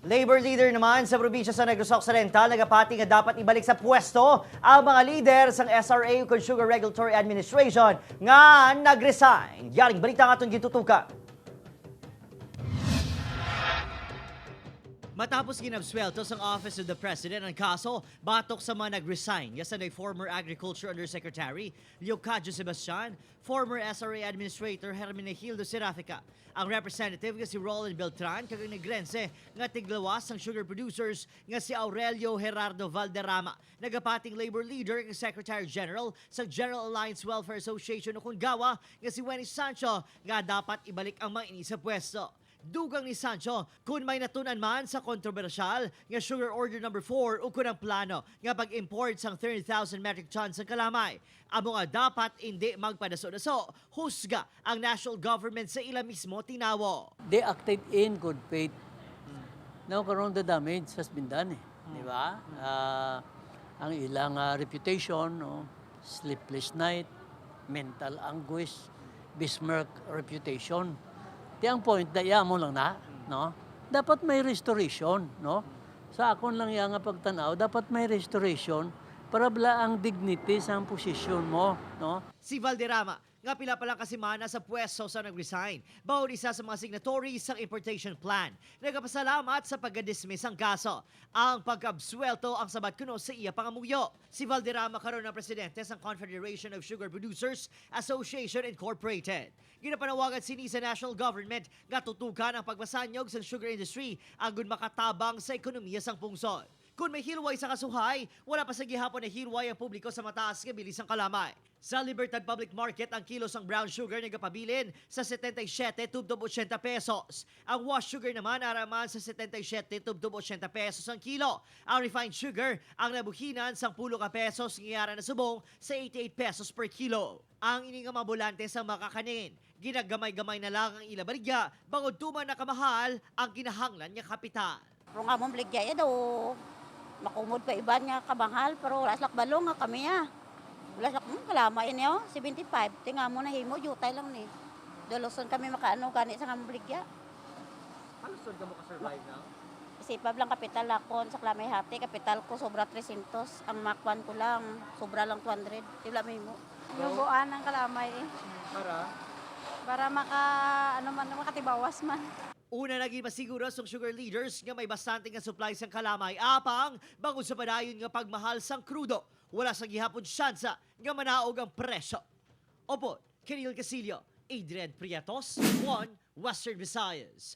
Labor leader naman sa probinsya sa Negros Occidental nagapati nga dapat ibalik sa pwesto ang mga leader sang SRA o Sugar Regulatory Administration nga nag-resign. Yaring balita nga itong gitutukan. Matapos ginabswelto sang Office of the President ang kaso batok sa mga nag-resign nga sa former Agriculture Undersecretary Leocadio Sebastian, former SRA Administrator Hermenegildo Serafica, ang representative nga si Roland Beltran kag ang Negrense nga tiglawas sang sugar producers nga si Aurelio Gerardo Valderrama, nagapating labor leader kag Secretary General sa General Alliance Welfare Association o Kungawa nga si Wenny Sancho nga dapat ibalik ang mga ini sa pwesto. Dugang ni Sancho, kung may natunan man sa kontrobersyal nga Sugar Order number 4 o kung ang plano nga pag-import sang 30,000 metric tons ng kalamay. Amo nga dapat hindi magpadaso-daso, husga ang national government sa ila mismo tinawo. They acted in good faith. Now, karon the damage has been done eh. Di ba? Ang ilang reputation, no? Sleepless night, mental anguish, besmirch reputation. Ti ang point, daya mo lang na, no? Dapat may restoration, no? Sa akon lang iya nga pagtanaw, dapat may restoration para bala ang dignity sa posisyon mo, no? Si Valderrama, nga pila pa lang kasimana sa pwesto sa nag-resign, bawod isa sa mga signatories sa importation plan. Nagapasalamat sa pagka-dismiss ang kaso. Ang pagkabswelto ang sabat kuno sa iya pangamuyo. Si Valderrama karon ang presidente sa Confederation of Sugar Producers Association Incorporated. Ginapanawagan sini sa national government nga tutukan ang pagpasanyog sa sugar industry agon makatabang sa ekonomiya sang pungsod. Kung may hilway sa kasuhay, wala pa sa gihapon na hilway ang publiko sa mataas nga bilis ang kalamay. Sa Libertad Public Market, ang kilo sang brown sugar nagapabilin sa 77 tubtob 80 pesos. Ang wash sugar naman araman sa 77 tubtob 80 pesos ang kilo. Ang refined sugar ang nabuhinan sang 10 ka pesos ngayara na subong sa 88 pesos per kilo. Ang ini nga mga bulante sa makakanin, ginagamay-gamay na lang ang ilabaligya bangod tuman na kamahal ang kinahanglan nga kapital. Pero nga mong bligya ya daw, makumod pa iba nga kamahal, pero wala slak balong nga kami ya. Wala slak kalama ini oh, 75. Tinga mo na himo, jutay lang ni. Doloson kami makaano gani sa nga mong bligya. Halos ka mo ka-survive now? Sipab lang kapital akon sa klamay hati, kapital ko sobra 300. Ang makwan ko lang, sobra lang 200. Di wala may himo. Lubuan ng kalamay eh. Para? Para maka, ano man, makatibawas man. Una naging masiguro sa sugar leaders nga may bastante nga supply sang kalamay apang bangod sa padayon nga pagmahal sang krudo. Wala sa gihapon tsansa nga manaog ang presyo. Opo, Kenil Casillo, Adrian Prietos, 1 Western Visayas.